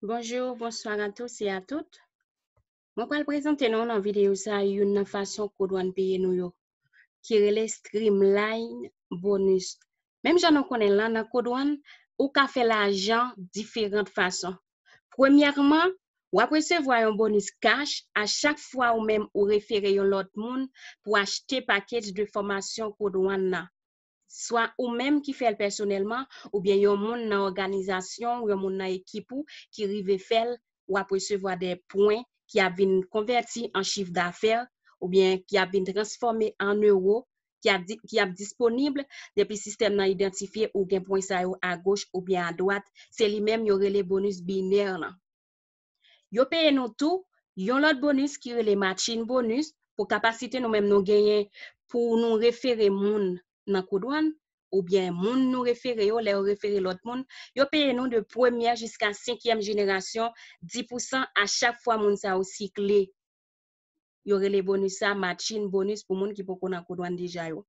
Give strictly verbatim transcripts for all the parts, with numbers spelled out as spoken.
Bonjou, bonswa a tous e a tout. Mwen pral prezante nou nan videyo sa youn nan fason Codouane peye nou yo, ki rele Streamline Bonus. Menm jan nou konnen lan nan Codouane, ou ka fè lajan diferan fason. Premyèman, w ap resevwa yon bonis cash a chak fwa ou menm ou refere yon lòt moun pou achte package de fòmasyon Codouane nan. Swa ou menm ki fè l pèsonèlman, oubyen yon moun nan òganizasyon w, yon moun nan ekip ou ki rive fè l, w ap resevwa de pwen ki ap vin konvèti an chif dafè, oubyen ki ap vin transfòme an ewo, ki ap, di- ki ap disponib depi sistèm nan idantifye ou gen pwen sa yo agoch oubyen adwat. Se li menm yo rele bonis binè lan. Yo peye nou tou yon lòt bonis ki rele matching bonus pou kapasite nou menm nou genyen pou nou refere moun nan Codouane, oubyen moun nou refere yo, lè yo refere lòt moun, yo peye nou de premyè jiska senkyèm jenerasyon, dis pousan a chak fwa moun sa yo sikle. Yo rele bonis sa matching bonus pou moun ki poko nan Codouane deja yo.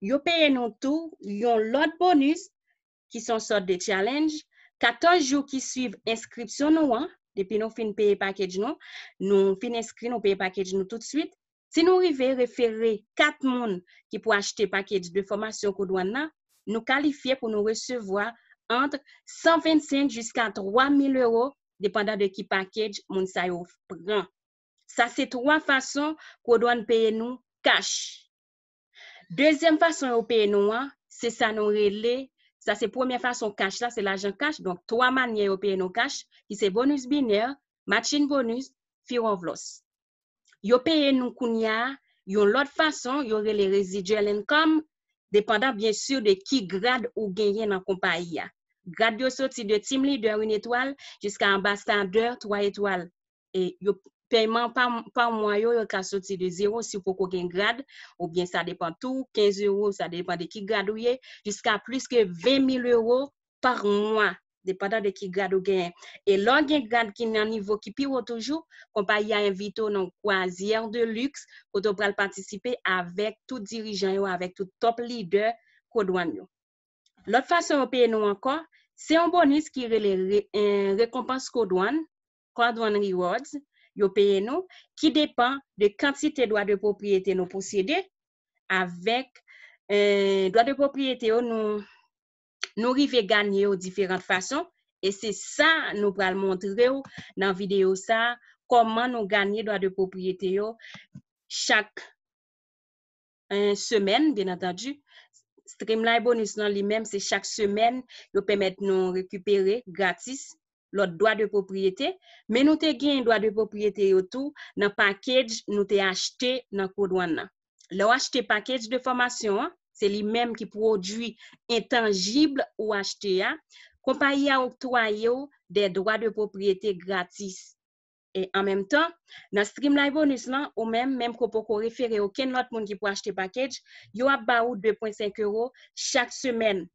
Yo peye nou tou yon lòt bonis ki se yon sòt de challenge. Katòz jou ki swiv enskripsyon nou an, depi nou fin peye package nou, nou fin enskri, nou peye package nou tout swit. Si nou rive refere kat moun ki pou achte package de fòmasyon Codouane nan, nou kalifye pou nou resevwa ant san vennsenk jiska twa mil ewo, depandan de ki package moun sa yo pran. Sa se twa fason Codouane peye nou cash. Dezyèm fason yo peye nou an, se sa nou rele, sa se premyè fason cash la, se lajan cash. Donk, twa manyè yo peye nou cash, ki se bonis binè, matching bonus, few of loss. Yo peye nou kounye a yon lòt fason, yo rele residual income, depandan byen si de ki grad ou genyen nan konpayi a. Grad yo soti de team leader, yon etwal, jiska anbasadè, twa etwal. E yo, pèyman pa, pa mwa yo, yo ka soti de zewo si w poko gen grad, oubyen sa depan tou, kenz ewo, sa depan de ki grad ou ye, jiska plis ke ven mil ewo pa mwa, depandan de ki grad ou genyen. E lè w gen grad ki nan nivo ki pi wo toujou, konpayi a envite w nan kwazyè de luxe, kote w pral patisipe avèk tout dirijan yo, avèk tout top leader Codouane yo. Lòt fason yo peye nou ankò, se yon bonis ki rele re, en, rekonpans Codouane, Codouane Rewards, yo peye nou, ki depan de kantite dwa de pwopriyete nou posede, avèk, eh, dwa de pwopriyete yo nou, nou rive ganye yo diferan fason, e se sa nou pral montre w nan videyo sa, kòman nou ganye dwa de pwopriyete yo chak, eh, semèn, byen antandi. Streamline Bonus lan li menm, se chak semèn yo pèmèt nou rekipere gratis lòt dwa de pwopriyete, men nou te gen dwa de pwopriyete yo tou nan package nou te achte nan Codouane nan. Lè w achte package de fòmasyon an, se li menm ki pwodui entanjib ou achte a, konpayi a oktwaye w de dwa de pwopriyete gratis. E an menm tan, nan Streamline Bonus lan, ou menm, menm ke w poko refere okenn lòt moun ki pou achte package, yo ap ba ou de pwen senk ewo chak semèn.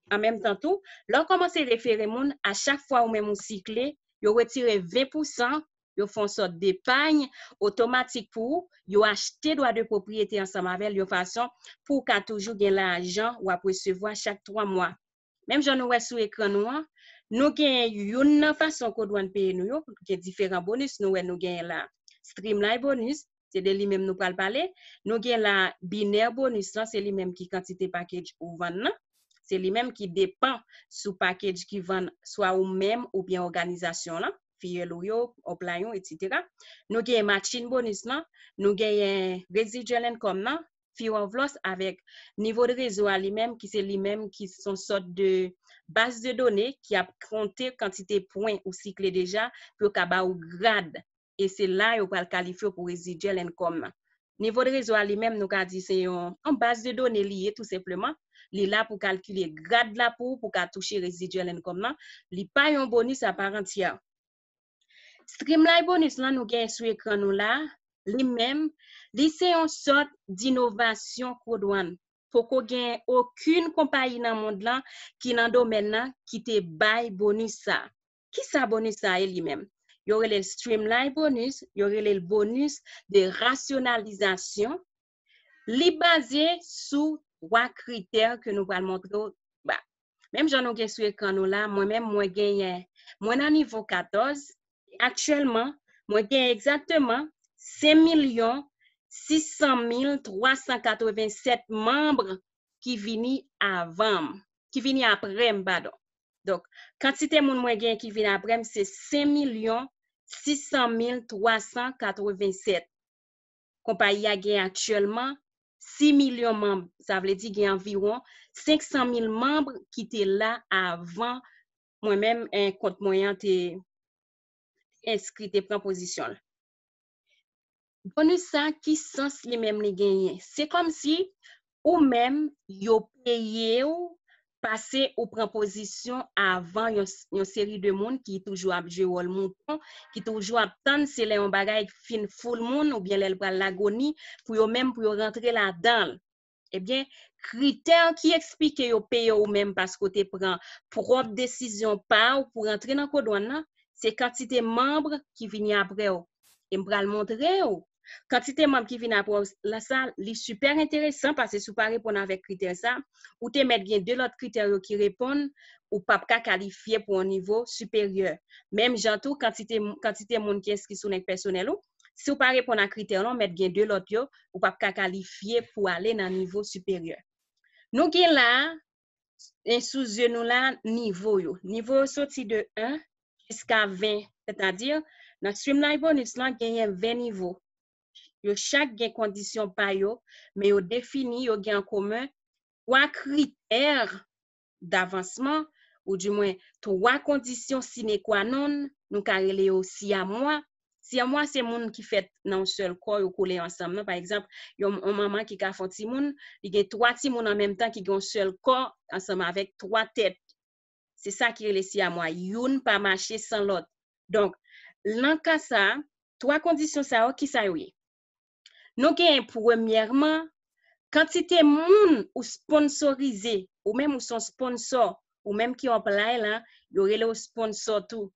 An menm tan tou, lè w kòmanse refere moun, a chak fwa ou menm ou sikle, yo retire ven pousan, yo fè yon sòt depay otomatik pou ou, yo achte dwa de pwopriyete ansanm avè l yon fason pou w ka toujou gen lajan w ap resevwa chak twa mwa. Menm jan nou wè sou ekran nou an, nou gen youn nan fason Codouane peye nou yo, gen diferan bonis, nou wè nou genyen la Streamline Bonus, se de li menm nou pral pale. Nou gen la Binè Bonus lan, se li menm ki kantite package ou vann nan. Se li menm ki depan sou package ki vann swa ou menm oubyen òganizasyon lan, fiyèl ou yo, upline ou, etsetera. Nou gen Matching Bonus lan, nou genyen Residual Income lan, Few of Loss avèk nivo de rezo a li menm, ki se li menm ki se yon sòt de baz de done ki ap konte kantite pwen ou sikle deja pou yo ka ba ou grad. E se la yo pral kalifye w pou residual income nan. Nivo de rezo a li menm, nou ka di se yon, yon baz de done li ye tou senpleman. Li la pou kalkile grad la pou ou, pou ka touche residual income nan. Li pa yon bonis a pa antyè. Streamline Bonus lan nou gen sou ekran nou la, li menm, li se yon sòt d'innovasyon Codouane. Poko gen okenn konpayi nan mond lan ki nan domèn nan ki te bay bonis sa. Kisa bonis sa ye li menm? Yo rele l Streamline Bonus, yo rele l bonis de rasyonalizasyon. Li baze sou twa kritè ke nou pral montre w ba. Menm jan nou gen sou ekran nou la, mwen menm mwen genyen, mwen nan nivo katòz, aktyèlman, mwen gen egzakteman senk milyon sis san mil twa san katreven sèt manm ki vini avan m, ki vini apre m, padon. Donk, kantite moun mwen gen ki vin apre m, se senk milyon sis san mil twa san katreven sèt. Konpayi a gen aktyèlman sis milyon manm, sa vle di gen anviwon senk san mil manm ki te la avan mwen menm, eh, kont mwen an te enskri, te pran pozisyon l. Bonis sa, ki sans li menm li genyen? Se kòmsi ou menm, yo peye w pase ou pran pozisyon avan yon, yon seri de moun ki toujou ap jwe wòl mouton, ki toujou ap tann se lè yon bagay fin foul moun oubyen lè l pral lagoni pou yo menm, pou yo rantre ladan l. Ebyen, kritè ki eksplike yo peye w menm paske w te pran pwòp desizyon pa w pou rantre nan kodwann nan, se kantite manm ki vini apre w. E m pral montre w kantite manm ki vini apre w la, sa, li sipè enteresan paske si w pa reponn avèk kritè sa, ou te mèt gen de lòt kritè yo ki reponn, ou p ap ka kalifye pou yon nivo siperyè. Menm jan tou, kantite, kantite moun ki enskri sou link pèsonèl ou, si w pa reponn a kritè yo, ou mèt gen de lòt yo, ou p ap ka kalifye pou ale nan nivo siperyè. Nou gen la, e sou zye nou la, nivo yo. Nivo yo soti de en jiska ven, sètadi, nan Streamline Bonus lan, genyen ven nivo. Yo chak gen kondisyon pa yo, men yo defini, yo gen an komen twa kritè davansman, ou di mwen twa kondisyon sine qua non, nou ka rele yo siyamwa. Siyamwa se moun ki fèt nan yon sèl kò, yo kole yo ansanm nan. Pa egzanp, yon, yon manman ki ka fè yon timoun, li gen twa timoun an menm tan ki gen yon sèl kò ansanm avèk twa tèt. Se sa ki rele siyamwa. Youn pa mache san lòt. Donk, nan ka sa, twa kondisyon sa yo, ki sa yo ye? Nou genyen premyèman, kantite moun ou sponsorize, ou menm ou se yon sponsò, ou menm ki yon play la, yo rele w sponsò tou.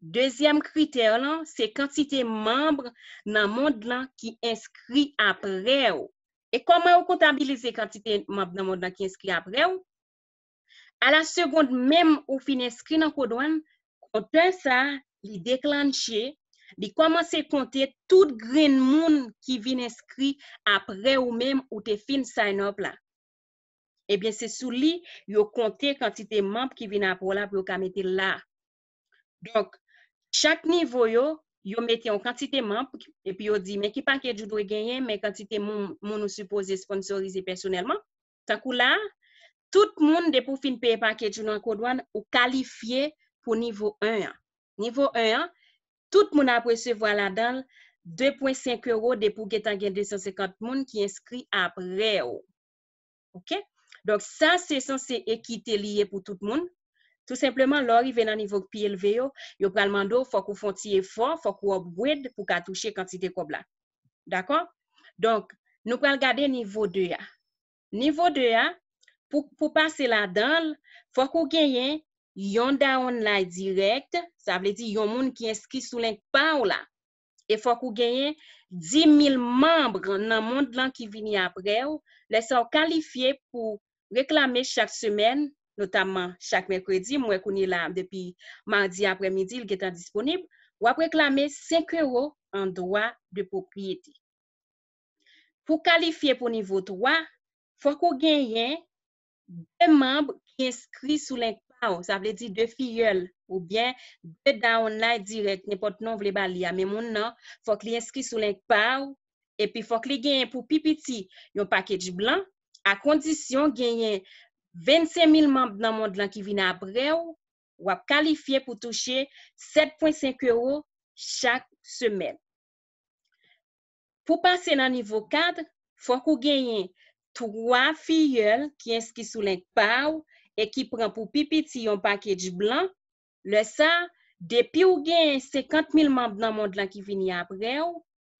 Dezyèm kritè lan, se kantite manm nan mond lan ki enskri apre w. E kòman yo kontabilize kantite manm nan mond lan ki enskri apre w? A la segond menm ou fin enskri nan kodwann, kontè sa, li deklanche, li kòmanse konte tout grenn moun ki vin enskri apre ou menm ou te fin sign up la. Ebyen, se sou li yo konte kantite manm ki vin apre w la pou yo ka mete l la. Donk, chak nivo yo, yo mete yon kantite manm, epi yo di, men ki package ou dwe genyen, men kantite moun, moun ou sipoze sponsorize pèsonèlman. Tankou la, tout moun, depi w fin peye package ou nan kodwann, ou kalifye pou nivo en an. Nivo en an, tout moun ap resevwa ladan l de pwen senk ewo depi w gentan gen de san senkant moun ki enskri apre w. Oke? Donk, sa se sanse ekite li ye pou tout moun. Tou senpleman, lè w rive nan nivo k pi elve yo, yo pral mande w, fòk ou fè yon ti efò, fòk ou upgrade pou w ka touche kantite kòb la. Dakò? Donk, nou pral gade nivo de a. Nivo de a, pou, pou pase ladan l, fòk ou genyen yon downline dirèk, sa vle di yon moun ki enskri sou link pa w la. E fòk ou genyen dis mil manm nan mond lan ki vini apre w. Lè sa w kalifye pou reklame chak semèn, notamman chak mèkredi, m wè kounye la depi madi aprèmidi, l gentan disponib, w ap reklame senk ewo an dwa de pwopriyete. Pou kalifye pou nivo twa, fòk ou genyen de manm ki enskri sou link pa w, sa vle di de fiyèl oubyen de downline dirèk, nenpòt non w vle ba li a, men moun nan, fòk li enskri sou link pa w, epi fòk li genyen pou pi piti yon package blan, a kondisyon genyen vennsenk mil manm nan mond lan ki vin apre w, w ap kalifye pou touche sèt pwen senk ewo chak semèn. Pou pase nan nivo kat, fòk ou genyen twa fiyèl ki enskri sou link pa w e ki pran pou pi piti yon package blan. Lè sa, depi w genyen senkant mil manm nan mond lan ki vini apre w,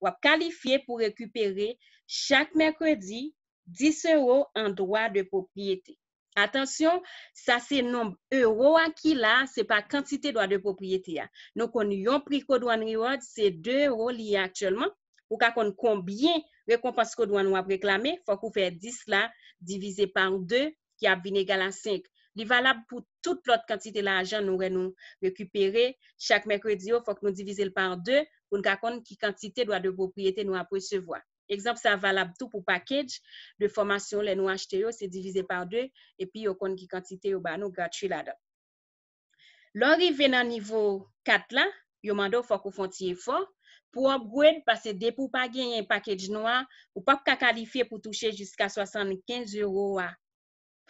w ap kalifye pou rekipere chak mèkredi dis ewo an dwa de pwopriyete. Atansyon, sa se nonb ewo a ki la, se pa kantite dwa de pwopriyete a. Nou konn yon pri Code One Reward se de ewo li ye aktyèlman. Ou ka konn konbyen rekonpans Code One w ap reklame, fòk ou fè dis la divize pa de, ki ap vin egal a senk. Li valab pou tout lòt kantite lajan nou wè nou rekipere chak mèkredi yo, fòk nou divize l pa de pou n ka konn ki kantite dwa de pwopriyete nou ap resevwa. Egzanp sa valab tou pou package de fòmasyon lè nou achte yo, se divize pa de, epi yo konn ki kantite yo ba nou gratui ladan. Lè w rive nan nivo kat la, yo mande w fòk ou fè yon ti efò pou w upgrade, paske depi w pa genyen package nou a, ou p ap ka kalifye pou touche jiska swasannkenz ewo a.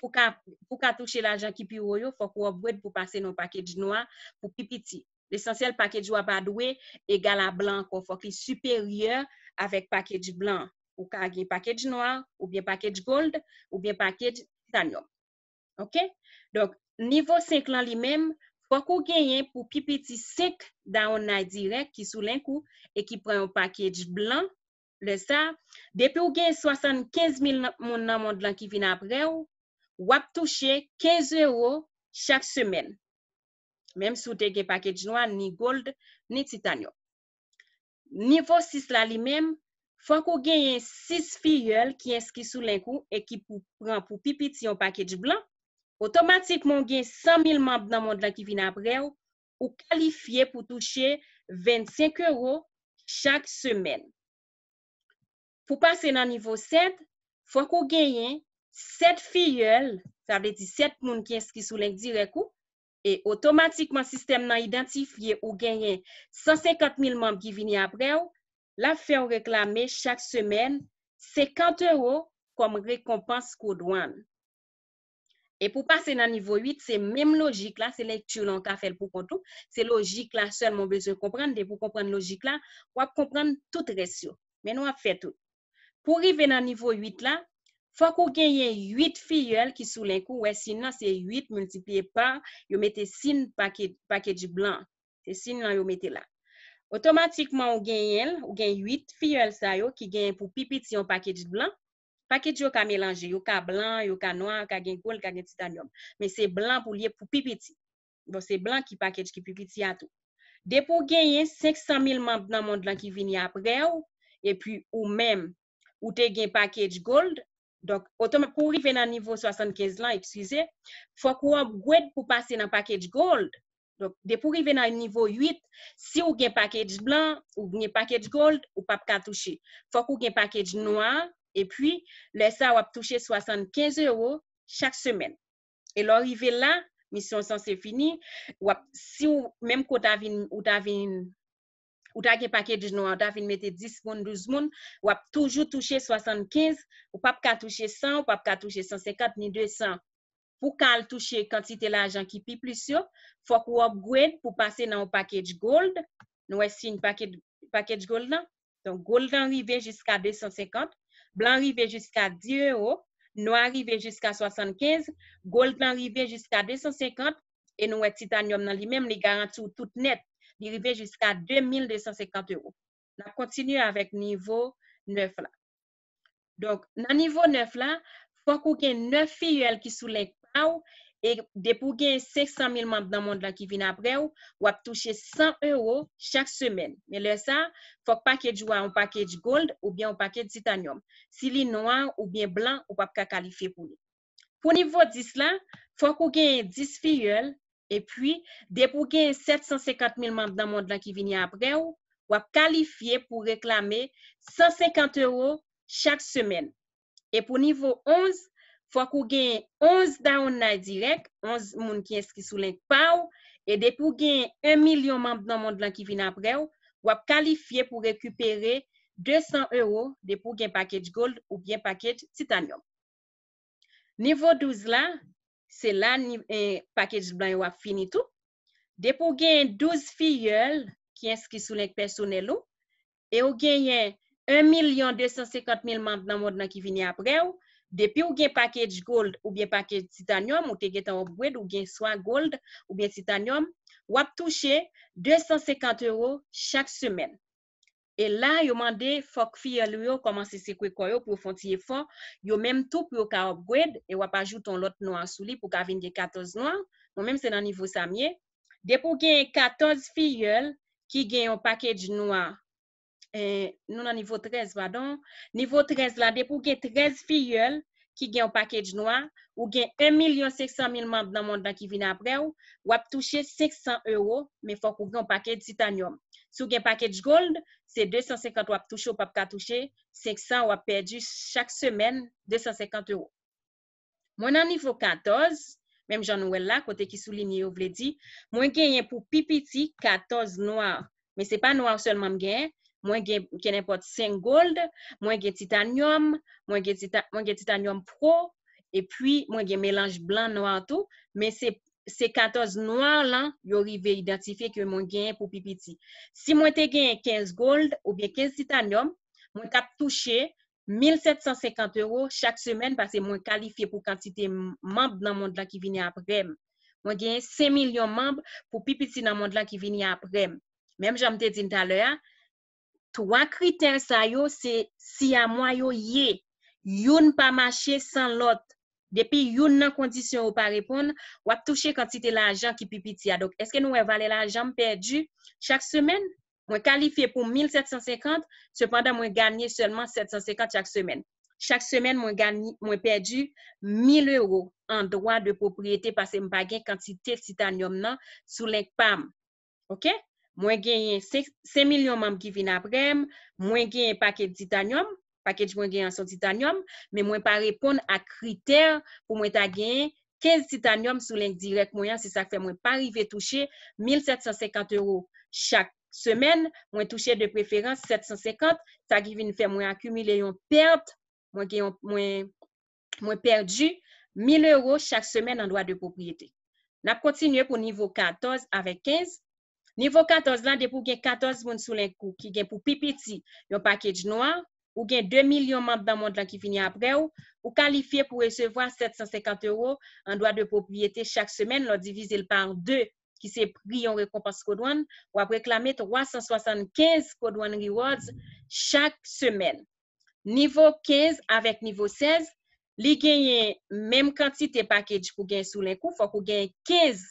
Pou ka, pou ka touche lajan ki pi wo yo, fòk ou upgrade pou pase nan package nou a pou pi piti. Lesansyèl, package ou a pa dwe egal a blan ankò, fòk li siperyè avèk package blan. Ou ka gen package nwa, oubyen package gold, oubyen package titanium. Ok? Donk, nivo senk lan li menm, fòk ou genyen pou pi piti senk Down Night dirèk ki sou link ou e ki pran yon package blan. Lè sa, depi w gen swasannkenz mil nan- moun nan mond lan ki vin apre w, w ap touche kenz ewo chak semèn. Menm si w te gen package nwa, ni gold, ni titanium. Nivo sis la li menm, fòk ou genyen sis fiyèl ki enskri sou link ou e ki pou pran pou pi piti yon package blan. Otomatikman, w gen san mil manm nan mond lan ki vin apre w, ou kalifye pou touche vennsenk ewo chak semèn. Pou pase nan nivo sèt, fòk ou genyen sèt fiyèl, sa vle di sèt moun ki enskri sou link dirèk ou, e otomatikman sistèm nan idantifye ou genyen san senkant mil manm ki vini apre w, l ap fè w reklame chak semèn senkant ewo kòm rekonpans kwo dwann. E pou pase nan nivo uit, se menm lojik la, se lekti la, w ka fè l pou kont ou. Se lojik la sèlman w bezwen konprann. Depi w konprann lojik la, w ap konprann tout rès yo. Men nou ap fè tout. Pou rive nan nivo uit la, fòk ou genyen uit fiyèl ki sou link ou. Wè siy nan se uit miltipliye pa, yo mete siy pake, package blan. Se siy nan yo mete la. Otomatikman, ou genyen l, ou gen uit fiyèl sa yo ki genyen pou pi piti yon package blan. Package yo ka melanje, yo ka blan, yo ka nwa, yo ka gen gold, ka gen titanium. Men se blan pou l ye pou pi piti. Bon, se blan ki package ki pi piti a tou. Depi w genyen senk san mil manm nan mond lan ki vini apre w, epi ou menm, ou te gen package gold, donk, otoma-, pou w rive nan nivo swasannkenz lan, eskize, fòk ou upgrade pou pase nan package gold. Donk, depi w rive nan nivo uit, si w gen package blan, ou gen package gold, ou p ap ka touche. Fòk ou gen package nwa, epi lè sa w ap touche swasannkenz ewo chak semèn. E lè w rive la, misyon w sanse fini, w ap, si w, menm ke w ta vin, ou ta vin, ou ta gen package nwa, ou ta vin mete dis moun, douz moun, w ap toujou touche swasannkenz, ou p ap ka touche san, ou p ap ka touche san senkant ni de san. Pou w ka al touche kantite lajan ki pi plis yo, fòk ou upgrade pou pase nan yon package gold. Nou wè siy package, package gold lan. Donk, gold lan rive jiska de san senkant, blan rive jiska dis ewo, nwa rive jiska swasannkenz, gold lan rive jiska de san senkant, e nou wè titanium nan li menm, li garanti w tout nèt. Li rive jiska de mil de san senkant ewo. N ap kontinye avèk nivo nèf la. Donk, nan nivo nèf la, fòk ou gen nèf fiyèl ki sou link pa w, e depi w gen senk san mil manm nan mond lan ki vin apre w, w ap touche san ewo chak semèn. Men lè sa, fòk package ou a yon package gold oubyen yon package titanium. Si li nwa oubyen blan, ou p ap ka kalifye pou li. Pou nivo dis la, fòk ou genyen dis fiyèl, epi, depi w genyen sèt san senkant mil manm nan mond lan ki vini apre w, w ap kalifye pou reklame san senkant ewo chak semèn. E pou nivo onz, fòk ou genyen onz Down Night dirèk, onz moun ki enskri sou link pa w, e depi w genyen en milyon manm nan mond lan ki vin apre w, w ap kalifye pou rekipere de san ewo depi w gen package gold oubyen package titanium. Nivo douz la, se la ni, eh, package blan yo ap fini tou. Depi w genyen douz fiyèl ki enskri sou link pèsonèl ou, e w genyen en milyon de san senkant mil manm nan mond lan ki vini apre w, depi w gen package gold oubyen package titanium, ou te gentan upgrade, ou gen swa gold oubyen titanium, w ap touche de san senkant ewo chak semèn. E la, yo mande fòk fiyèl ou yo kòmanse sekwe kò yo pou yo fè yon ti efò, yo menm tou pou yo ka upgrade, e w ap ajoute yon lòt nwa sou li pou ka vin gen katòz nwa. Mwen menm se nan nivo sa m ye. Depi w genyen katòz fiyèl ki gen yon package nwa, eh, nou nan nivo trèz, padon. Nivo trèz la, depi w gen trèz fiyèl ki gen yon package nwa, ou gen en milyon senk san mil manm nan mond lan ki vini apre w, w ap touche senk san ewo, men fòk ou gen yon package titanyòm. Si w gen package gold, se de san senkant w ap touche, w p ap ka touche senk san, w ap pèdi chak semèn de san senkant ewo. Mwen nan nivo katòz, menm jan nou wè l la, kote ki soulinye yo vle di, mwen genyen pou pi piti katòz nwa. Men se pa nwa sèlman m genyen, mwen gen kenenpòt senk gold, mwen gen titanyòm, mwen gen tita, mwen gen titanyòm pro, epi mwen gen melanj blan nwa tou, men se se katòz nwa lan yo rive idantifye ke mwen genyen pou pi piti. Si mwen te genyen kenz gold oubyen kenz titanyòm, mwen t ap touche mil sèt san senkant ewo chak semèn paske mwen kalifye pou kantite m- manm nan mond lan ki vini apre m. Mwen genyen senk milyon manm pou pi piti nan mond lan ki vini apre m. Menm jan m te di n talè a, twa kritè sa yo se siyamwa yo ye. Youn pa mache san lòt. Depi youn nan kondisyon yo pa reponn, w ap touche kantite lajan ki pi piti a. Donk, èske nou wè valè lajan m pèdi chak semèn? Mwen kalifye pou mil sèt san senkant, sepandan mwen ganye sèlman sèt san senkant chak semèn. Chak semèn, mwen ganye, mwen pèdi mil ewo an dwa de pwopriyete paske m pa gen kantite titanyòm nan sou link pa m. Oke? Mwen genyen senk, senk milyon manm ki vin apre m, mwen genyen pakèt titanyòm, pakèt mwen genyen an se yon titanyòm, men mwen pa reponn a kritè pou mwen ta genyen kenz titanyòm sou link dirèk mwen an, se sa k fè mwen pa rive touche mil sèt san senkant ewo chak semèn, mwen touche de preferans sèt san senkant, sa ki vin fè mwen akimile yon pèt, mwen gen yon, mwen, mwen pèdi mil ewo chak semèn an dwa de pwopriyete. N ap kontinye pou nivo katòz avèk kenz. Nivo katòz la, depi w gen katòz moun sou link ou ki gen pou pi piti yon package nwa, ou gen de milyon manm nan mond lan ki vini apre w, ou kalifye pou resevwa sèt san senkant ewo an dwa de pwopriyete chak semèn lè w divize l pa de, ki se pri yon rekonpans Code One, w ap reklame twa san swasannkenz Code One Rewards chak semèn. Nivo kenz avèk nivo sèz, li genyen menm kantite package pou gen sou link ou, fòk ou gen kenz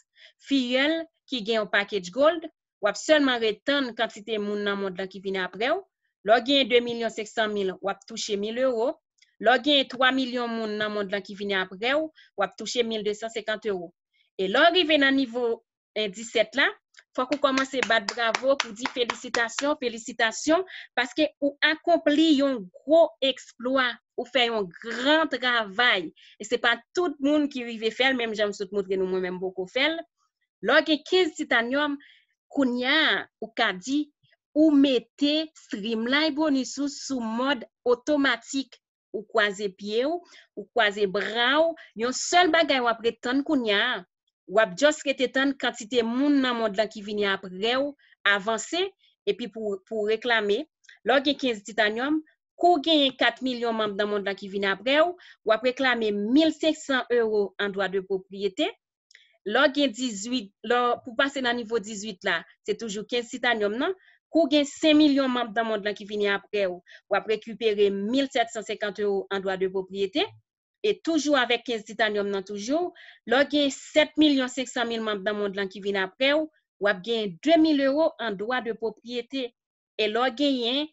fiyèl ki gen yon package gold, w ap sèlman ret tann kantite moun nan mond lan ki vini apre w. Lè w genyen de milyon senk san mil, w ap touche mil ewo. Lè w genyen twa milyon moun nan mond lan ki vini apre w, w ap touche mil de san senkant ewo. E lè w rive nan nivo e, disèt la, fòk ou kòmanse bat bravo pou di felisitasyon, felisitasyon, paske ou akonpli yon gwo eksplwa, ou fè yon gran travay. E se pa tout moun ki rive fè l, menm jan m sot montre nou, mwen menm m poko fè l. Lè w gen kenz titanyòm, kounye a, ou ka di, ou mete Streamline Bonus ou sou mòd otomatik. Ou kwaze pye w, ou kwaze bra w, yon sèl bagay w ap ret tann kounye a, w ap just rete tann kantite moun nan mond lan ki vini apre w avanse, epi pou, pou reklame. Lè w gen kenz titanyòm, kou w genyen kat milyon manm nan mond lan ki vini apre w, w ap reklame mil senk san ewo an dwa de pwopriyete. Lè w gen dizuit, lè w, pou pase nan nivo dizuit la, se toujou kenz titanyòm nan. Kou w gen senk milyon manm nan mond lan ki vini apre w, w ap rekipere mil sèt san senkant ewo an dwa de pwopriyete. E toujou avèk kenz titanyòm nan toujou, lè w gen sèt milyon senk san mil manm nan mond lan ki vin apre w, w ap genyen de mil ewo an dwa de pwopriyete. E lè w genyen,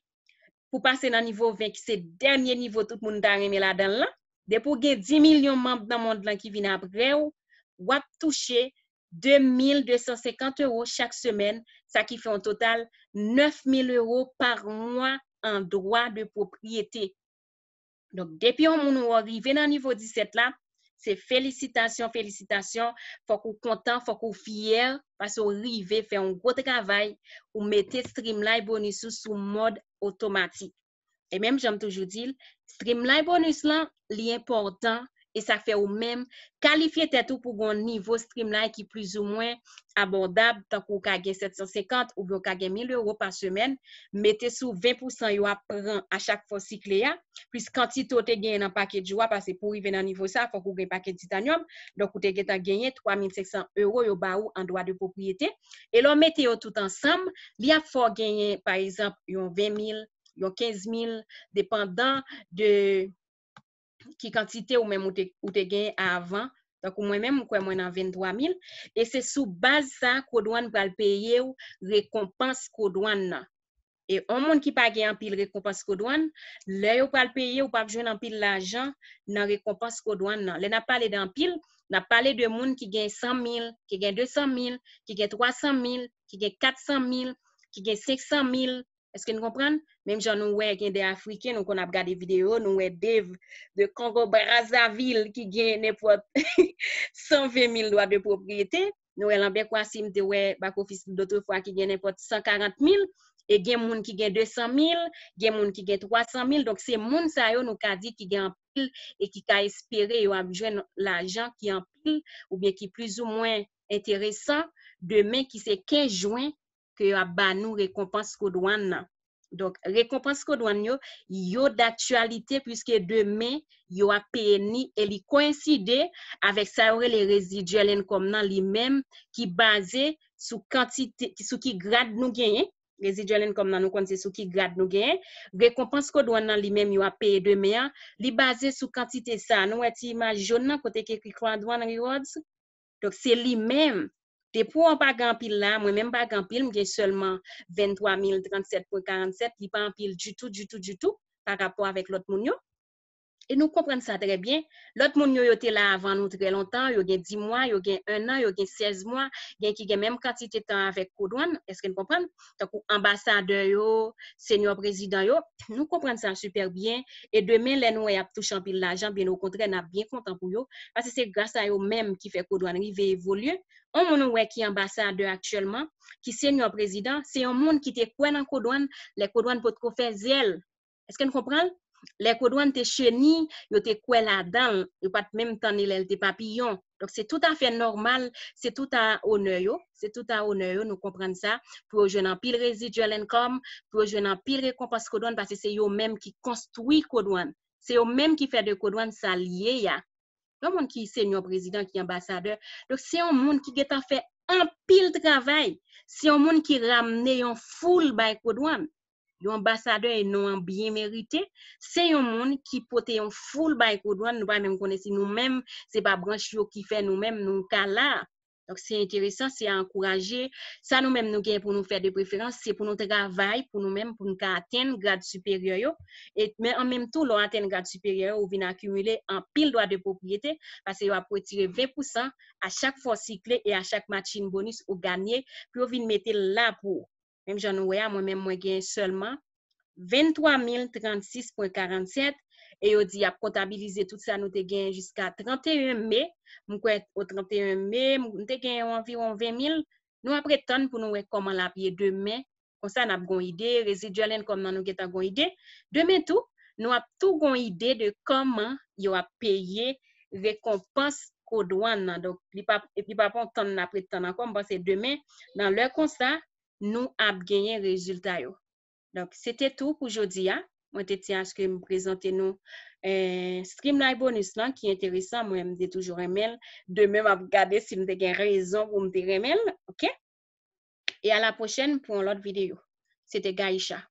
pou pase nan nivo ven, ki se dènye nivo tout moun ta renmen ladan l lan, depi w gen dis milyon manm nan mond lan ki vin apre w, w ap touche de mil de san senkant ewo chak semèn, sa ki fè yon total nèf mil ewo pa mwa an dwa de pwopriyete. Donk, depi yon moun ou wè rive nan nivo disèt la, se felisitasyon, felisitasyon. Fòk ou kontan, fòk ou fyè, paske w rive fè yon gwo travay, ou mete Streamline Bonus ou sou mòd otomatik. E menm jan m toujou di l, Streamline Bonus lan, li enpòtan, e sa fè ou menm kalifye tèt ou pou gon nivo Streamline ki plizoumwen abòdab, tankou w ka gen sèt san senkant oubyen w ka gen mil ewo pa semèn, mete sou ven pousan yo ap pran a chak fwa w sikle a, plis kantite w te genyen nan package ou a, paske pou w rive nan nivo sa, fòk ou gen package titanyòm, donk ou te gentan genyen twa mil senk san ewo yo ba ou an dwa de pwopriyete, e lè w mete yo tout ansanm, li ap fè w genyen, pa egzanp, yon ven mil, yon kenz mil, depandan de ki kantite ou menm ou te, ou te genyen avan. Tankou mwen menm, m kwè mwen nan venntwa mil. E se sou baz sa, Code One pral peye w rekonpans Code One nan. E yon moun ki pa gen anpil rekonpans kodwann, lè yo pral peye, ou p ap jwenn anpil lajan nan rekonpans kodwann nan. Lè n ap pale de anpil, n ap pale de moun ki gen san mil, ki gen de san mil, ki gen twa san mil, ki gen kat san mil, ki gen senk san mil. Èske n konprann? Menm jan nou wè gen de Afriken, nou konn ap gade videyo, nou wè Dave de Congo Brazzaville ki gen nenpòt san ven mil dwa de pwopriyete. Nou wè Lambert Kwasi, m te wè Back Office lotrefwa ki gen nenpòt san karant mil, e gen moun ki gen de san mil, gen moun ki gen twa san mil. Donk, se moun sa yo nou ka di ki gen anpil e ki ka espere yo ap jwenn lajan ki anpil oubyen ki plizoumwen enteresan demen ki se kenz jen ke yo ap ba nou rekonpans kodwann nan. Donk, rekonpans kodwann yo, yo daktyalite, piske demen, yo ap peye ni, e li koyenside avèk sa yo rele residual income nan li menm, ki baze sou kantite, sou ki grad nou genyen. Residual income nan, nou konn se sou ki grad nou genyen. Rekonpans kodwann nan li menm, yo ap peye demen an, li baze sou kantite sa. Nou wè ti imaj jòn nan, kote ki ekri Kodwann Rewards? Donk, se li menm. Depi w pa gen anpil la, mwen menm pa gen anpil, m gen sèlman venntwa mil trannsèt pwen karannsèt, li pa anpil ditou, ditou, ditou, pa rapò avèk lòt moun yo. E nou konprann sa trè byen. Lòt moun yo, yo te la avan nou trè lontan, yo gen dis mwa, yo gen en an, yo gen sèz mwa, gen ki gen menm kantite tan avèk kodwann, èske n konprann? Tankou anbasadè yo, senyò prezidan yo, nou konprann sa sipè byen. E demen, lè nou wè y ap touche anpil lajan, byen okontrè, n ap byen kontan pou yo, paske se gras a yo menm ki fè kodwann rive evolye. Yon moun ou wè ki anbasadè aktyèlman, ki senyò prezidan, se yon moun ki te kwè nan kodwann, lè kodwann potko fè zèl. Èske n konprann? Lè kodwann te cheni, yo te kwè ladan l, yo pa t menm tann li lè l te papiyon. Donk, se toutafè nòmal, se tout a onè yo, se tout a onè yo, nou konprann sa, pou yo jwenn anpil residual income, pou yo jwenn anpil rekonpans kodwann, paske se yo menm ki konstwi kodwann. Se yo menm ki fè de kodwann sa l ye a. Yon moun ki senyò prezidan, ki anbasadè. Donk, se yon moun ki gentan fè anpil travay. Se yon moun ki ramne yon foul bay kodwann. Yon anbasadè e non an byen merite. Se yon moun ki pote yon foul bay kodwann. Nou pa menm konnen si nou menm, se pa branch yo ki fè nou menm, nou ka la. Donk, se enteresan, se a ankouraje. Sa nou menm nou gen pou nou fè de preferans, se pou nou travay pou nou menm, pou nou ka atenn grad siperyè yo. E, men an menm tou, lè w atenn grad siperyè yo, ou vin akimile anpil dwa de pwopriyete, paske yo ap retire ven pousan a chak fwa w sikle e a chak matchin bonis ou ganye, pou yo vin mete l la pou ou. Menm jan nou wè a, mwen menm, mwen gen sèlman venntwa mil trannsis pwen karannsèt, e yo di y ap kontabilize tout sa nou te gen jiska tranteyen me. M kwè o tranteyen me, m te gen anviwon ven mil. Nou ap ret tann pou nou wè kòman l ap ye demen. Konsa, n ap gon ide, residual income nan nou gentan gon ide. Demen tou, nou ap tou gon ide de kòman yo ap peye rekonpans kodwann nan. Donk, li pa, li pa pran tan n ap ret tann ankò. M panse demen, nan lè konsa, nou ap genyen rezilta yo. Donk, se te tou pou jodi a. Mwen te tyen aske m prezante nou eh, Streamline Bonus lan ki enteresan. Mwen, m te toujou renmen l. Demen, m ap gade si m te gen rezon pou m te renmen l. Oke? E a la pwochèn pou yon lòt videyo. Se te Gaïcha.